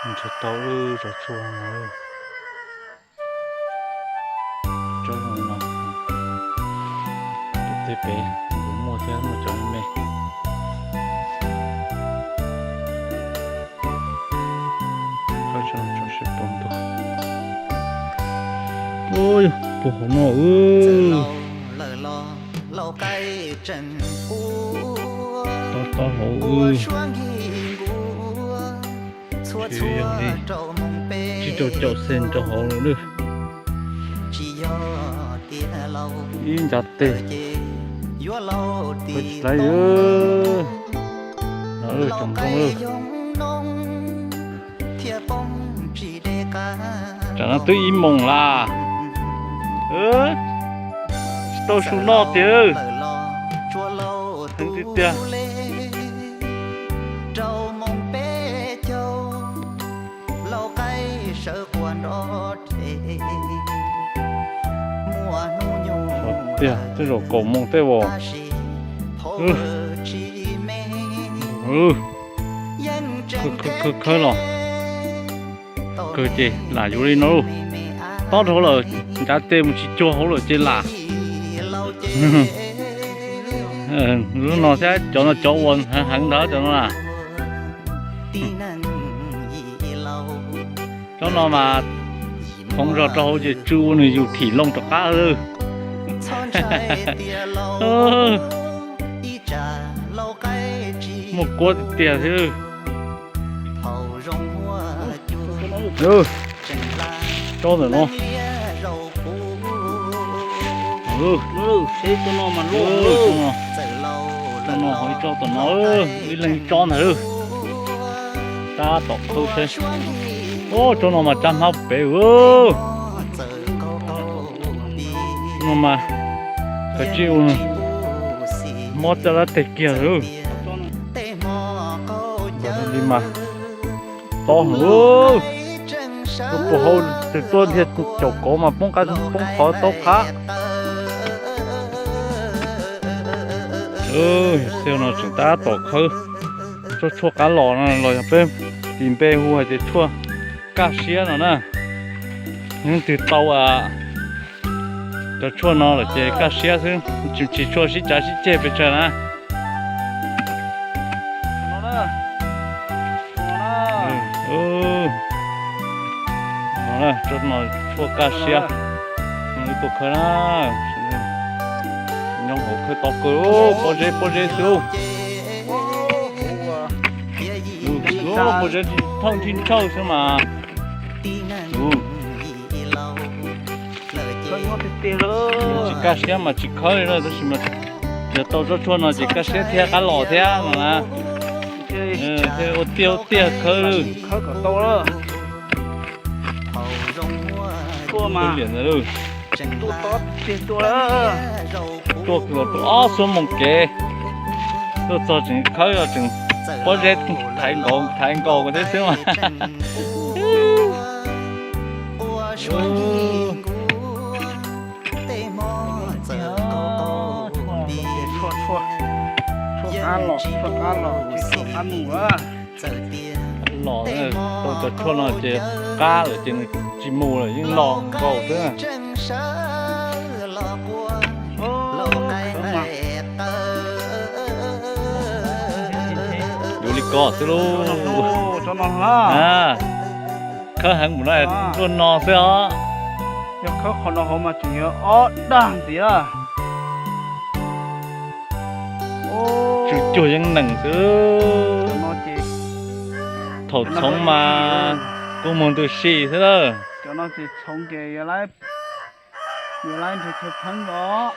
Ntshe tau lub tsob tshuaj no. Tsob no, pem teb pem kuv muaj thiab, muaj cov me me. Qhov tsob no tsob sib puag ntuag. Ub, puag hauv no. Tob tob hauv. Tsis yog li, tsib rau caum xees rau hauv lawm. Ib ncav tes, tsis laib. Tsoom nkauj, tsam no twb ib moos lawm. Tsis tau su noj tiag. Heev tiag tiag. Tiag, tej zaum kaum moos tej vauv. Khawb khawb los kawg ces lam yuav li no lauj. Tob dhau lawm, ncav tes mus tsis cuag hauv lawm ces lam. Lub no thiab cov no, cov uas heev heev ntawd cov no na. Tsob no mas khoov zog rau hauv ces tsw ua nws yus thim loo rov qab. Muaj kuab tiag tiag thiab. Tsob ntawm no. Tsob no, tsob no ho ib tsob tom no, ib leeg ib tsob ntag. Tab tom khawb seb. Tsob no mas tsab hmab pem. No mas kav tsij ua mob caj dab tes kiag lawm. Li mas tob heev. Tuaj puag hauv twg tuaj dhia caum kauv mas poob qab poob qhov taub qab. Xyoo no tseem tab tom khawb tsob tshuaj qab los no los yog peb tis npe hu hais tias tshuaj kaj siab no na. Leej twg tau cov tshuaj no lawm ces kaj siab xwb, tsis tshua sib cav sib ceg pes tsawg na. Tshuaj kaj siab, ib tug khawb na, nyob hauv khawb tau kawg, pob zeb pob zeb xwb. Pob zeb thawj ntsig ntsawj xwb mas. Tsis kaj siab mas tsis khawb li na, tab sis mas yog tau tsob tshuaj no ces kaj siab thiab qab los thiab no na. Thiaj ua tiag ua tiag khawb. Liam ntawd. Tuaj los tuaj ob xuab moos kev, tuaj txog tseem khawb, tseem pob zeb thaiv nkaus thaiv nkaus thiab xwb mas. Los, tau cov tshuaj no ces qab lawm ces nws tsis mus lawm, yeej los nkaus xwb. Yuav li ko xwb lauj. Khawb heev mus no, tuaj no xwb os. Yog khawb qhov no hauv mas tseem yuav ob dag ntxiv. Tsw cuag yeeb nees xwb. Thaum txhoov mas kuj muag ntws si xwb lawm. Cov no ces txhoov ces yuav laib nrhiav chaw pheeb os.